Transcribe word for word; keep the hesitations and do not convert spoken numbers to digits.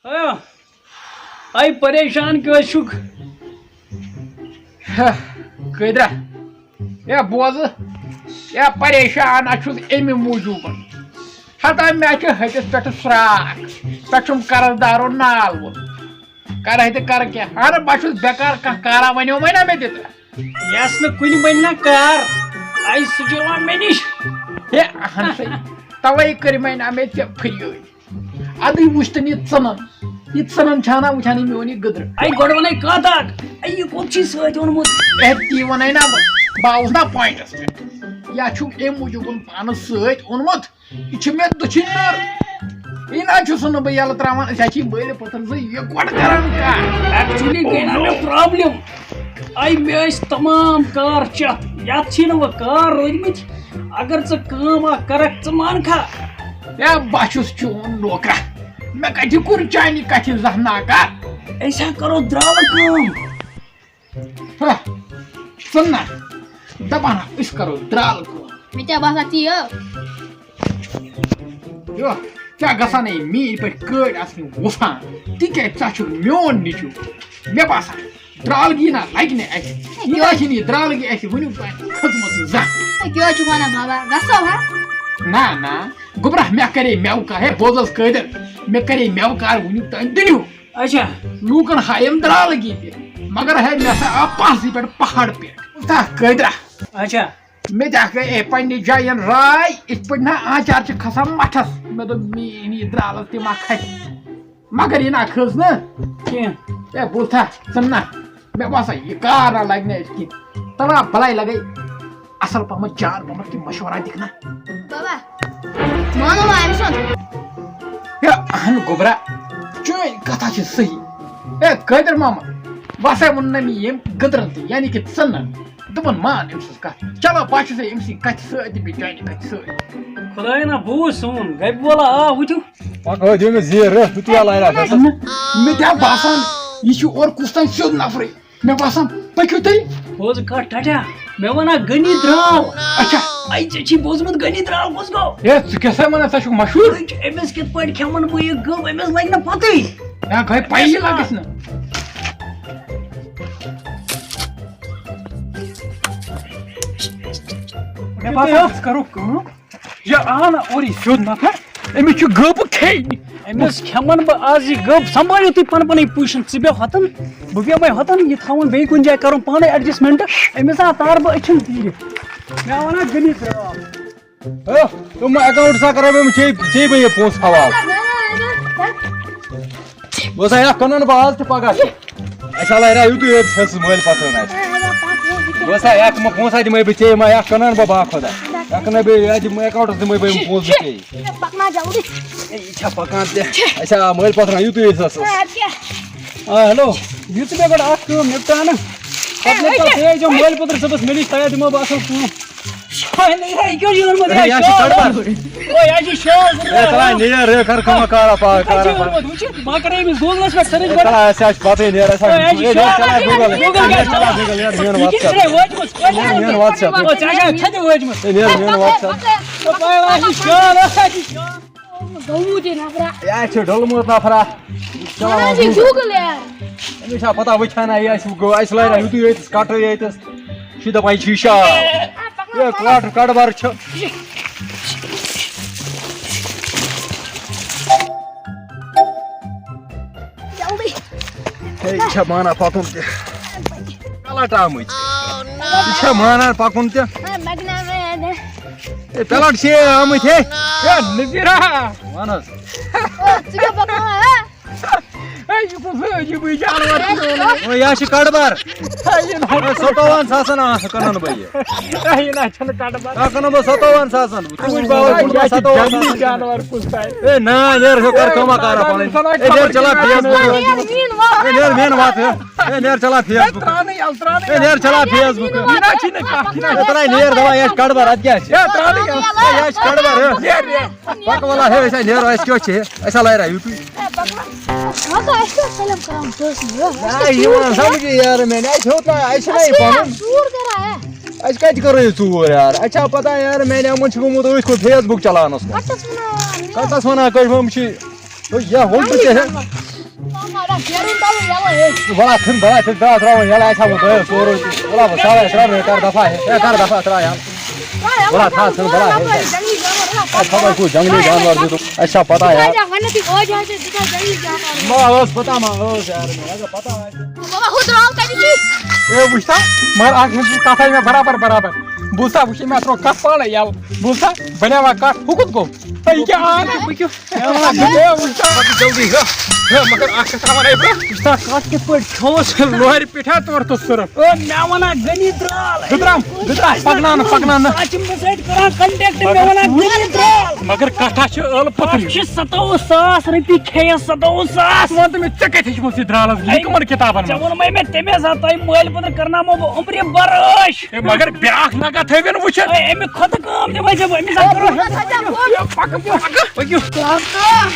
آ، اے پریشان کیٛازِ چھُکھ؟ ہہ، قٲدرا، ہے بوزٕ، ہے پریشان ہا چھُس اَمہِ موٗجوٗبَن۔ ہتا مےٚ چھُ ۂٹِس پٮ۪ٹھ سرٛاکھ، پٮ۪ٹھٕ چھُم قرض دارو نال ووٚن۔ کَرٕ ہے تہٕ کَرٕ کیٛاہ؟ اَہَن بہٕ چھُس بیکار کانٛہہ کارا وَنیو وۄنۍ نا مےٚ تہِ تہٕ۔ یَس نہٕ کُنہِ بَنہِ نا کار، اَے سُہ چھُ یِوان مےٚ نِش۔ ہے اَہَن سا، تَوَے کٔرۍ مےٚ نا مےٚ ژےٚ فِریٲدۍ۔ اَدٕے وٕچھتَن یہِ ژٕنَن۔ یہِ ژٕنَن چھا نا وٕچھان یہِ میون یہِ گٔدرٕ؟ اَے گۄڈٕ وَنَے کَتھ اَکھ۔ اَے یہِ کوٚت چھُے سۭتۍ اوٚنمُت؟ اے تی وَنَے نا بہٕ۔ بہٕ آوُس نا پویِنٛٹَس پٮ۪ٹھ۔ یا چھُم اَمہِ موٗجوٗب پانَس سۭتۍ اوٚنمُت۔ یہِ چھُ مےٚ دٔچھِنۍ نٔر۔ یہِ نہ چھُس نہٕ بہٕ یَلہٕ ترٛاوان۔ أسۍ حظ چھِ یہِ مٲلۍ پٔتٕر زٕ یہِ گۄڈٕ کَران کَتھ۔ Actually گٔے نا مےٚ problem۔ اَے مےٚ ٲسۍ تمام کار چَتھ۔ یَتھ چھی نہٕ وۄنۍ کار روٗدۍمٕتۍ۔ اگر ژٕ کٲم اکھ کرکھ، ژٕ مانکھا؟ ہے، بہٕ چھُس چون نوکرا۔ مےٚ کتہِ کوٚر چانہِ کتھِ زانٛہہ ناکار؟ أسۍ ہا کرو درالہٕ کٲم۔ ہہ، ژٕ نہ۔ دپان ہا، أسۍ کرو درالہٕ کٲم۔ مےٚ کیٛاہ باسان تی ہا؟ یو، ژےٚ گژھان ہے میٛٲنۍ پٲٹھۍ کٲڑۍ آسٕنۍ وُسان۔ تِکیٛازِ ژٕ چھُکھ میون نیٚچوٗ۔ مےٚ باسان، درالگی نا لگہِ نہٕ اَسہِ۔ یہِ نا چھِنہٕ یہِ درالگی اَسہِ وٕنیُک تام کھٔژمٕژ زانٛہہ۔ ہے، کیٛاہ چھُکھ وَنان بابا؟ گژھو ہا؟ نہ، نہ۔ گوٚبرا، مےٚ کَرے مٮ۪وٕ کار۔ ہے، بوز حظ قٲدِر، مےٚ کَرے مٮ۪وٕ کار وٕنیُک تام دُنیُک۔ اچھا۔ لوٗکَن ہایَم درالگی تہِ، مگر ہے، مےٚ سا آو پانسٕے پٮ۪ٹھ پہاڑ پٮ۪ٹھ۔ تَتھ قٲدرا۔ اچھا۔ مےٚ تہِ اکھ گٔے پننہِ جایہِ راے، یِتھ پٲٹھۍ نہ آنچار چھِ کھسان مَٹھَس۔ مےٚ دوٚپ، میٛٲنۍ یہِ درالَس تہِ ما کھسہِ؟ مگر یہِ نہ کھٔژ نہٕ۔ کینٛہہ۔ ہے، بوٗزتھا، ژٕ نہ۔ مےٚ باسان، یہِ کار نہ لگہِ نہٕ اَسہِ کینٛہہ۔ تَلہٕ ہا، بَلاے لگے اَصٕل پَہمَتھ، جان پَہمَتھ کینٛہہ مَشوَرا دِکھ نہ۔ بابا، مانو وۄنۍ أمۍ سُنٛد۔ ہے، اَہَن گوٚبرا، چٲنۍ کَتھا چھِ صحیح۔ ہے، قٲدِر ماما، وَسَے ووٚن نہ مےٚ ییٚمۍ گٔدرَن تہِ، یعنی کہِ ژٕنَن۔ دوٚپُن، مان أمۍ سٕنٛز کَتھ۔ چلو، بہٕ چھُس أمۍ سٕنٛدِ کَتھِ سۭتۍ تہٕ بیٚیہِ چانہِ کَتھِ سۭتۍ۔ خۄدایا نہ بوٗز سون، گَبہِ وولا آ وٕچھِو۔ پَکھ ہٲدیو مےٚ زیٖر رٔٹھ، ہُہ تہِ آو لایرا گژھان۔ مےٚ کیٛاہ باسان، یہِ چھُ اورٕ کُس تام سیوٚد نفرٕے۔ مےٚ باسان، پٔکِو تیٚلہِ۔ بوز کَتھ ٹَٹیا، مےٚ وَنا غنی درٛاو۔ اچھا۔ اَے ژےٚ چھی بوٗزمُت غنی درٛاو کُس گوٚو؟ ہے، ژٕ کیٛاہ سا وَنان، ژٕ چھُکھ مشہوٗر۔ أمِس کِتھ پٲٹھۍ کھٮ۪مَن بہٕ یہِ گٔب، أمِس لَگہِ نہٕ پَتہٕے۔ ہے، گٔے پَیی لَگَس نہٕ۔ مےٚ باسان، أسۍ کَرو کٲم۔ یہِ آو نہ اورٕ یہِ سیوٚد نفر، أمِس چھُ گٔب کھیٚنۍ۔ أمِس کھٮ۪مَن بہٕ آز یہِ گٔب، سنبھٲلِو تُہۍ پَنٕنۍ پَنٕنۍ position، ژٕ بیٚہہ ہۄتَن، بہٕ بیٚہمَے ہۄتَن، یہِ تھاوُن بیٚیہِ کُنہِ جایہِ، کَرُن پانَے adjustment، أمِس ہا تارٕ بہٕ أچھَن تیٖرِ۔ مےٚ وَنان غنی درٛاو۔ ہے، تِم account سا کَرَے بہٕ، ژےٚ، ژےٚ بہٕ یہِ پونٛسہٕ حوالہٕ۔ بہٕ ہسا یَتھ کٕنَن بہٕ آز تہٕ پَگاہ تہِ۔ اَسہِ ہا لَرِ ہا یُتُے یوت چھَس مٲلۍ پَتھر اَسہِ۔ بہٕ ہسا یَتھ مہ-، پونٛسہٕ ہا دِمَے بہٕ ژےٚ، ما یَتھ کٕنَن بہٕ با خۄدا۔ یَتھ کٕنَے بہٕ، یَتھ دِمہٕ account دِمَے بہٕ یِم پونٛسہٕ بہٕ ژےٚ۔ پَکنا جلدی۔ ہے، یہِ چھا پَکان تہِ؟ اَسہِ ہا مٲلۍ پَتھر یُتُے یوت چھَس۔ آ، hello۔ یہِ ژٕ مےٚ گۄڈٕ اَکھ کٲم نِپٹاونہٕ۔ پَتہٕ نِپٹاو ژٕ یہِ مٲلۍ پَتھر صٲبَس مےٚ نِش، تۄہہِ دِمو بہٕ اَصٕل پونٛسہٕ۔ ہے، نیر، یہِ کیٛاہ چھُ یورٕ ووٚنمُت؟ ہے، یہِ ہا چھُ کڑبار۔ ہے، یہِ ہا چھُ شال۔ ہے، ژٕ ہا نیر، ہے، کر کٲمہ کارا پا-، یہِ کیٛاہ چھُ کارا یورٕ پا-۔ ووٚنمُت؟ وٕچھ، بہٕ ہا کَرٕ أمِس Googleس پٮ۪ٹھ search ہے، گۄڈٕ۔ ژٕ ہا، اَسہِ ہا چھِ پَتہٕے، نیر، اَسہِ ہا ہے، چھُ-، یہِ ہے، نیر، چھُ چلاو Google، Google نیر، پٮ۪ٹھ۔ چلاو Google، نیر، میون یہِ کیٛاہ چھُ WhatsApp۔ ووتمُت؟ یہِ نیر، میون WhatsApp۔ او، ژےٚ ہا چھا کھَتہِ وٲجمٕژ؟ ہے، نیر، میون WhatsApp۔ او، بھائی، یہِ چھُ شال، یہِ چھُ شال۔ ڈوموٗ تہِ نفرا۔ یہِ چھُ ڈوٚلمُت نفرا۔ چلاو وَن حظ یہِ Google۔ Google یار۔ أمِس چھا پتہ وٕچھان، یہِ آسہِ گوٚو، اَسہِ لارِ یُتُے ییٚتِس کَٹہٕ ییٚتِس۔ یہِ چھُ دَپان، یہِ چھُ شال۔ ہے، quarter کَڑبار چھُ۔ جلدی۔ ہے، یہِ چھا مانان پَکُن تہِ؟ پَلَٹ آمٕتۍ۔ یہِ چھا مانان پَکُن تہِ؟ ہاں، مَگنا میں ہے۔ ہے، پَلَٹ چھِ آمٕتۍ، ہے۔ ہے، نذیرا۔ وَن حظ۔ او، ژٕ کیٛاہ پَکناوان، ہا؟ ہے، یہِ کُس عجیٖبٕے جانور چھُ؟ او، یہِ ہا چھُ کَڑبار۔ ہے، یہِ نہ ہے، ستووُہَن ساسَن آ، کٕنَن بہٕ یہِ۔ ہے، یہِ نہ چھُنہٕ کَڑبار۔ آ، کٕنَن بہٕ ستووُہَن ساسَن۔ ژٕ وٕچھ باوَر، ہے، یہِ چھُ ستووُہَن جنگلی ساسَن۔ جانور کُس تام۔ ہے، نہ، نیر، ہیوٚر کَر کٲمہ کارا پَنٕنۍ۔ ہے، نیر، چلاو Facebook۔ ہے، نیر، مین وَتھ، ہے۔ ہے، نیر، چلاو Facebook۔ ہے، نیر، چلاو Facebook۔ یہِ نہ چھِ نہٕ کانٛہہ، یہِ نہ ہے، ترٛاو نیر، دَپان، یہِ چھِ کَڑبار، اَدٕ کیٛاہ چھِ؟ ہے، ترٛاو نیر۔ ہے، یہِ چھِ کَڑبار، ہے۔ نیر، نیر۔ پَکھ وَلہ، ہے، أسۍ ہا نیرو، اَسہِ کیٛاہ چھِ، ہے؟ اَسہِ ہا لارِ ہا یُتُے۔ ہے، پَکھ وَلہ۔ ہاں، تو اَسہِ کیٛاہ سٲلِم کَران پٲصہٕ؟ ہے، یہِ وَنان سَمجھی یارٕ میٛانہِ، اَسہِ ہیوٚت نہ، اَسہِ چھُنہ یہِ پَنُن۔ ژوٗر کَران، ہے؟ اَسہِ کَتہِ کَرو یہِ ژوٗر یار؟ اَسہِ چھا پَتہ یار، میٛانہِ یِمَن چھُ گوٚمُت أتھۍ کُن Facebook چَلاونَس منٛز۔ کَتَس وَنان؟ کَتَس وَنان، کٔژِ ہُم چھِ؟ ہے، یہِ ہُم تہِ کیٛاہ ہے؟ ولا تھن بلا تھن دا تراون یلا اچھا وہ دو سورو ولا بسا ترا میں کر دفعہ ہے اے کر دفعہ ترا یار۔ ولا تھا تھن بلا ہے۔ اے خبر کو جنگلی جانور دی تو اچھا پتہ ہے یار۔ ما اوس پتہ ما اوس یار میں اگر پتہ ہے۔ بابا ہو درال کدی چی؟ اے وچھتا مگر اکھ ہنز کتھ ہے میں برابر برابر۔ بوزتا وچھ میں ترو کتھ پالے یل۔ بوزتا بنیوا کتھ ہکت گو۔ اے کیا آ؟ جلدی ہو۔ ہو، مگر اکھ کتھ ونے بہٕ۔ وٕچھتا کتھ کِتھ پٲٹھۍ کھوس لورِ پٮ۪ٹھ ہا تورٕ تہٕ سُرٕ۔ او، مےٚ وَنا غنی درال۔ گٔدرام، گٔدرام، پکناو نہٕ، پکناو نہٕ۔ سُہ چھُ مےٚ سۭتۍ کران contact، مےٚ وَنا غنی درال۔ مگر کتھ ہا چھِ ٲلہٕ پتھری۔ اَتھ چھِ ستووُہ ساس رۄپیہِ کھیٚیَس، ستووُہ ساس۔ ژٕ وَن تہٕ مےٚ، ژےٚ کَتہِ ہیٚچھمُت یہِ درالس؟ یہِ کٕمن کِتابن ژےٚ منٛز؟ ووٚنمَے مےٚ تَمے ساتہٕ تۄہہِ مٲلۍ پٔتٕر کرناومو بہٕ عمرِ بروش۔ ہے، مگر بیٛاکھ نگا تھٲوِن وٕچھِتھ۔ اے، اَمہِ کھۄتہٕ کٲم دِمَے ژےٚ بہٕ، أمِس ہا کَرو۔ پَکہٕ، پَکہٕ، پٔکِو۔ کاکا۔